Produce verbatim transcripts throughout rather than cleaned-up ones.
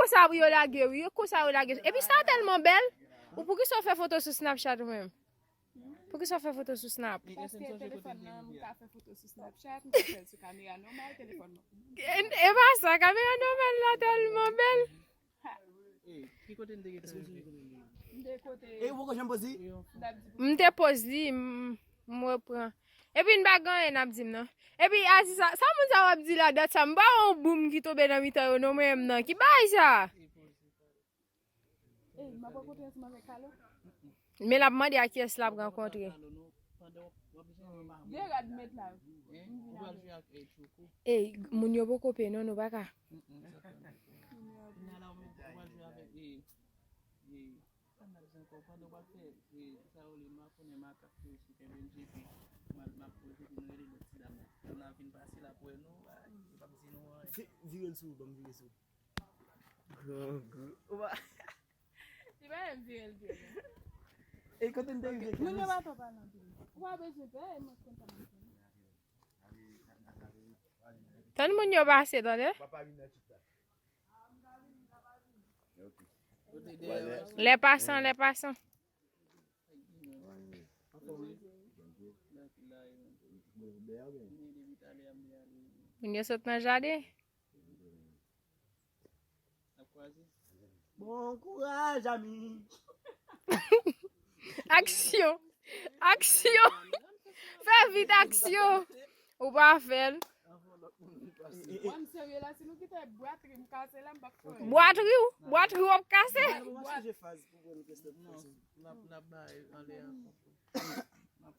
Konsa wi yo lage, wi, konsa yo lage. Epi sa tèlman bèl. Ou poukisa w fè foto sou Snapchat ou menm? Poukisa w fè foto sou Snap? Paske telefòn nan, m ka fè foto sou Snapchat, m ka fè l sou kamera nòmal, telefòn nan. E, e pa sa, kamera nòmal la tèlman bèl. Ki kote n te gentan rive? M te kote. E ou poko janm poze? M te poze li, m, m repran. Epi n pa gen anyen n ap di m nan. Epi Aziza, sa moun sa w ap di la dat sa? M pa wè yon boum ki tonbe nan mitan yo non mwen menm nan. Ki bagay sa? Ey, m ap rankontre ansanm avèk Kalo. Men l ap mande a kiyès l ap rankontre. De rad m met la. Ey, moun yo poko peye non, nou pa ka. Pandan w ap fè, e, sa yo le makonnè makak yo sou K B N J P, m al, m ap poze pou nou rele lòt ti dam nan. Lè n a vin pase l ap wè nou, a, li p ap di nou anyen. Vire l sou ou, ban m vire sou ou. Gran gou. Ou pa. Li pa menm vire l vire. E kote n te rive? Moun yo pa twò pale anpil. Ou pa bezwen pè, e mwen konn sa m ap fè. Tann moun yo pase, tande? Papa vin nan chita. Les passants, les passants. Moun yo sot nan jaden. Bon kouraj, ami. Aksyon! Aksyon! Fè vit, aksyon! Ou pa fè l. Mwen, m serye la, si nou kite bwatri m kase la, m p ap fè anyen. Bwatri w? Bwatri w ap kase? Mwen chanje faz pou konn kestyon. Non, n ap, n ap bay anlè a.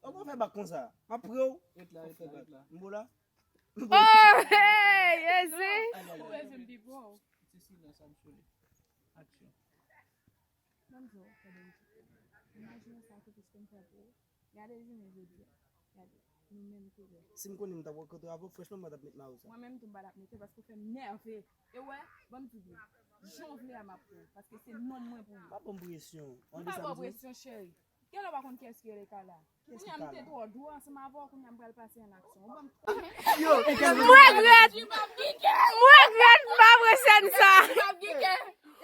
Ou pa fè bak konsa. M ap pre w. Ret la, ret la, ret la. M bo la. Oh, hey, ezi. Ou bezwen m pi bon. Se silans ap chole. Aksyon. Ban m di w, K B N J P. Imajine sa ki plis ke m fè pou ou. Gade jounen jodi a. Gade, nou menm koulè. Si m konnen m t ap rankontre avè w, franchman, m pa t ap met mayo sa. Mwen menm tou, m pa t ap mete paske w fè m nève. E w wè, ban m di w, jan w vle a m ap pran, paske se nonm mwen pou ou. Pa ban m presyon. M pa ba w presyon, cheri. Kèlè w pa konn kiyès ki rele Kala? Kounya m te twò dou ansanm avè w, kounya m pral pase an aksyon. Ou ban m... Yo, e kèlè... M regrèt! M regrèt m pa pran sèn sa!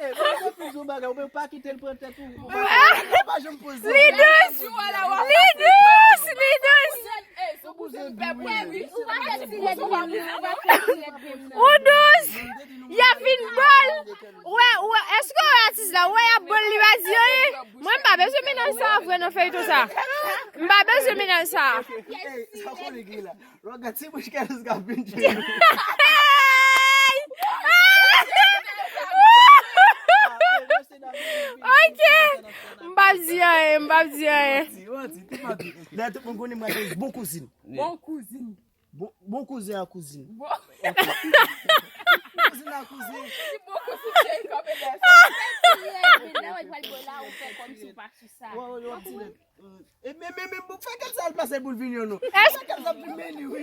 E, mwen te toujou bagay, ou pa kite l pran tèt ou. Ou pa, ou pa janm poze. Li dous! Li dous! Li dous! Ou dous! Y ap vin bòl! Ou wè, ou wè, èske w wè atis la? Ou wè y ap bòl li pa di anyen? Mwen m pa bezwen mennaj sa vre nan feyton sa. M pa bezwen mennaj sa. Ey, sa w konnen ki la? Lè w gad se bouch Carlos k ap vin jwe nou. Ok. M p ap di anyen, m p ap di anyen. Manti, manti, tout manti. Lè tout moun konnen mwen se bon kouzin. Bon kouzin. Bon, bon kouzin a kouzin. Bon. Kouzin a kouzin. Li bon kouzin, cheri, kanpe dèyè sa. Lè w pral bò la, ou fè kòmsi w pa sou sa. Wè, wè, wè, ti lè. E men, men, men, bon, fè kèt sa al pase pou l vini, non. Fè kèt sa pou l vini, wi.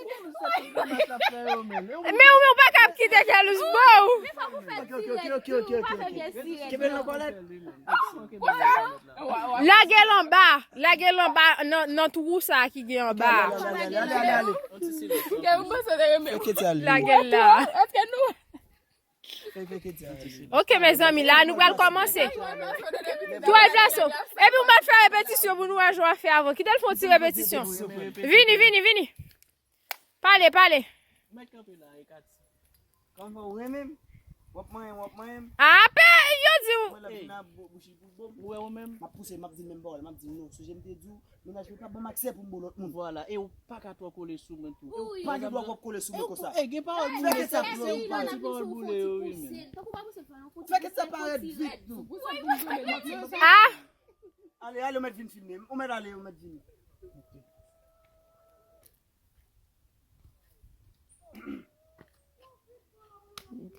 Men ou, men ou pa kab kite Carlos bo. Ok, ok, ok, ok, ok, ok. Kenbe l nan kòlèt. Lage l anba. Lage l anba nan, nan twou sa ki gen anba. Ale, ale, ale, ale, ale. Fè kèt sa ale. Lage l la. Èske nou... Ok, mezanmi, la, nou pral kòmanse. Twa jaso. Epi ou mèt fè repetisyon pou nou wè jan w ap fè avan. Kite l fè yon ti repetisyon. Vini, vini, vini. Pale, pale. Ou mèt kanpe la, e Katy. Kòman ou renmen m? W ap manyen m, w ap manyen m. Apre, yo di w. Mwen la vin nan bouch li pou bon. Ou wè ou menm? M ap pouse, m ap di l menm pawòl, m ap di l non. Sonje m te di w, mennaj mwen pa ban m aksè pou m bo lòt moun. Vwala, e ou pa ka twò kole sou mwen tou. E ou pa gen dwa twò kole sou mwen konsa. E gen pawòl boule sa tou, ou pa gen pawòl boule yo, wi, men. Fè kèt sa parèt vit, non. Ah! Ale, ale, ou mèt vin filme. Ou mèt ale, ou mèt vini.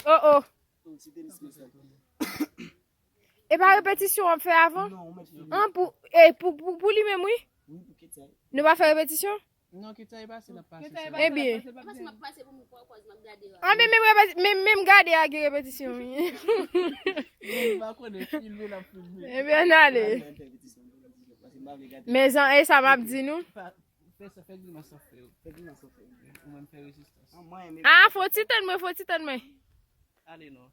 Oh, oh. E pa repetisyon w ap fè avan? An, pou, e, pou, pou, pou li menm, wi? Nou pa fè repetisyon? Non, kite sa, e pase, l ap pase. Ebyen. Anben, menm repeti-, menm, menm gade a gen repetisyon, wi. Ebyen, n ale. Mezan, e sa m ap di nou. Fè sa, fè grimas sa fè yo. Fè grimas sa fè yo. Ou menm fè rezistans. Ah, fò ti tann mwen, fò ti tann mwen. Ale non.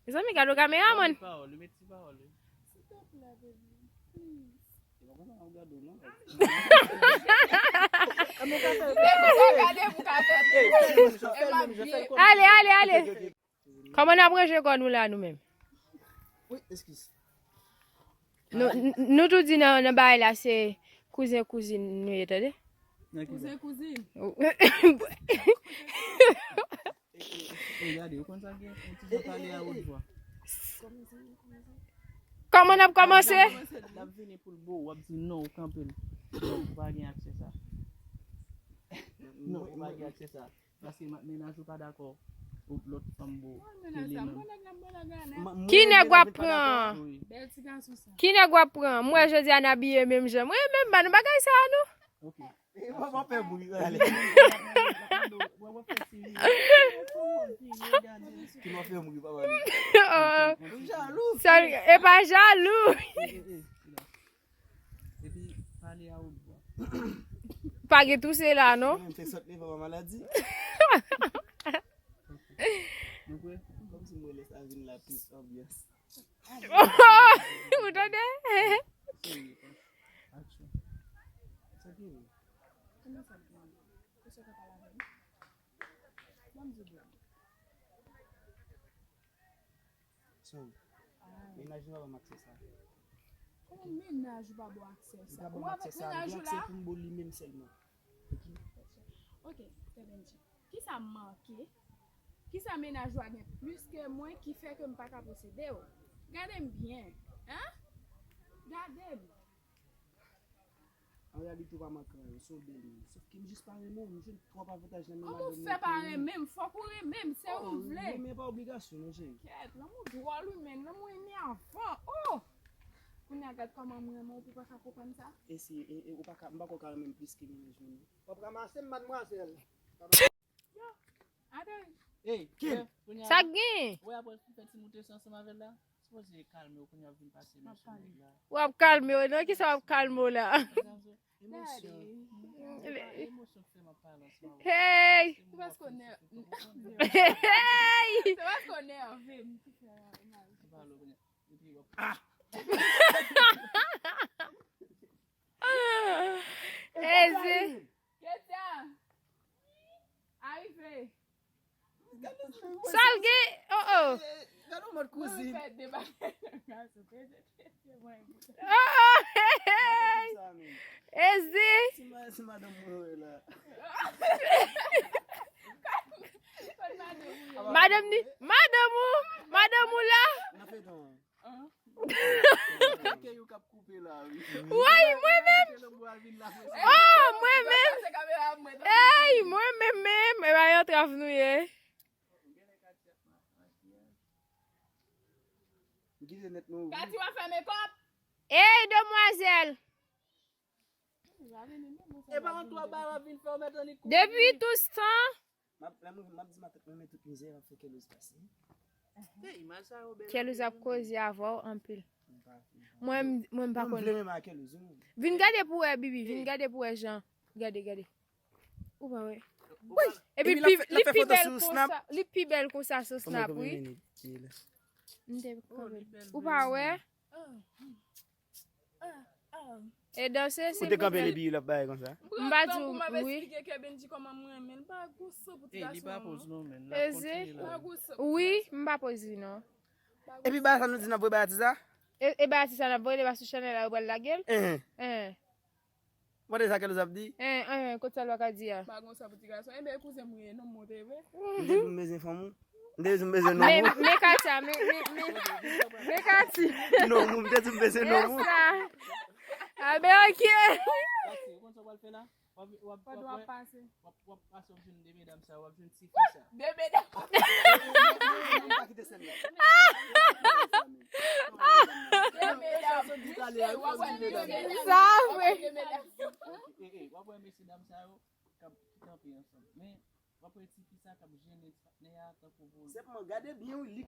Mezanmi, gade yon kameramann. Pawòl, li met ti pawòl, wi. Silvouplè, baby. Please. E pa konsa m ap gade w, non. Gade pou ka tande. Ale, ale, ale. Kòman n ap ranje kò nou la nou menm? Wi, eskiz. Nou, n- nou tou di nan, nan bagay la se kouzen kouzin nou ye, tande? Nan ki sa? Kouzen, kouzin. E gade, ou konn sa gen yon ti jan pale a wot vwa. Kòman n ap kòmanse? L ap vini pou l bo, w ap di non, ou kanpe l. Non, ou pa gen aksè sa. Non, ou pa gen aksè sa. Paske ma- mennaj ou pa dakò. Ou lòt fanm bo. Ke li menm. Ki nèg w ap pran? Wi. Bèl ti gason sa. Ki nèg w ap pran? M wè jodi a n abiye menm jan. Mwen menm ban nou bagay sa a nou. Ok. E w ap fè bri ale. W ap fè ti ri. Ki w ap fè bri pa pale. Oh, Ou jalou. sa- e pa jalou. Epi pale a wot vwa. Pa gen touse la non. Mwen fè sòt leve pa maladi. Nou kwè? Kòm si mwen lè sa vin la plis anbyans. Ou tande? Aksyon. Sa ki ri? Kòman sa, bro? Ou sot ap pale avè m? Ban m di w, bro. So, mennaj ou pa ban m aksè sa. Kòman mennaj ou pa ba w aksè Li sa? pa ban Ou m aksè avèk sa. mennaj Li ou aksè la? Pou m bo li menm sèlman. Ok, Tè Bendji. Kisa m manke? Kisa mennaj ou a gen plis ke mwen ki fè ke m pa ka posede w? Gade m byen. Hein? Gade m. An reyalite ou pa manke anyen, se yon bèl moun. Sof ke m jis pa renmen w, m jwenn twòp avantaj nan men Kòman w madanm fè nan pa ke wi. Renmen m? Fòk ou renmen m, se ou m vle. Renmen pa obligasyon non cheri. Kèt, lanmou dwòl wi, men lanmou enèvan. Oh! Kounye a gad kòman m renmen w pou w pa ka konprann sa. E si e, e, ou pa ka, m pa kwè w ka renmen m plis ke mennaj mwen non. W ap ranmase m madmwazèl. Atè. Ey, Kid. Kounye a Sa k gen? Wè apre l fè ti moute sa ansanm avè l la. Sipoze kalme w kounye a w vin pase men sou nèg la. W ap kalme w non, kisa w ap kalme w la? Emosyon. Emosyon k fè m ap pale ansanm avè w. Hey! Se paske w nè- Hey! Se paske w nève m ki fè. Mwen pale w kounye a. Epi w ap Ezi. Ketia! Arive! Sa l gen? Oh oh. Gade yon mòd kouzin. Fè deba. Oh oh. Hey! Ezi. Si ma- si madanm mwen wè la. Madanm ni, madanm ou, madanm ou la. Nan feyton an. Ke yo k ap koupe la wi. Woy, mwen menm. Ke lòt bò a vin la fè sa. Oh, mwen menm. Hey, mwen menm menm. E pa yon trav nou ye. M kite nèt mwen ouvri. Kati w ap fè mekòp? Hey, demwazèl. E pa yon twa ba w ap vin fè w mèt annik koupe. Depi tout tan. M ap m ap di matant mwen men tout mizè m ap fè Kelouz pase. Hey, imaj sa yo bèl. Kelouz ap koze avè w anpil. M pa- Mwen, mwen m pa Non, m vle konnen. menm ak Kelouz wi. Vin gade pou wè, Bibi. Vin gade pou wè jan. Gade, gade. Ou pa wè? Epi Epi l ap pi- fè- l li ap fè pi foto bèl sou konsa. Snap. Li pi bèl konsa sou Snap, wi. M te- Oh, li bèl Ou pa wè? Ah, ah. E danse, Ou te kanpe li pi l ap bay konsa. M pa di w, wi. Explike ke Benji kòman mwen renmen l. Pa gwo san pou ti Ey, li pa gason. poz non, men. Ezi. Pa gwo san. Wi, m pa poz li non. Epi ba sa nou di nan vre ba ti sa? E, e ba ti sa n ap voye, li pa sou chanèl la, yo pral lage l. Ehe. Eh. Mande sa Kelouz ap di. Eh, eh, kot sa l pa ka di a? Pa gwo san pou ti gason. Enben kouzen m ye, non m monte vre. M te di m bezwen fanm ou. M te di m bezwen non Men, ou. Men Katia, men, men, men, men Katia. Non ou, m te di m bezwen non ou. Sa. A ben, ok. Ou konn sa w pral fè la? W ap w ap Pandan w ap pase. W ap w ap pase w ap jwenn de medam sa, w ap jwenn ti fi sa. De medam. M pa kite sèn nan. De medam. Sa w di talè a, W ap wè de medam. Sa vre. De medam. E, e, w ap wè mesye dam sa yo k ap kanpe ansanm. Men w ap wè ti fi sa k ap jennen ti patnè a tankou pou. Sèlman gade byen wi, li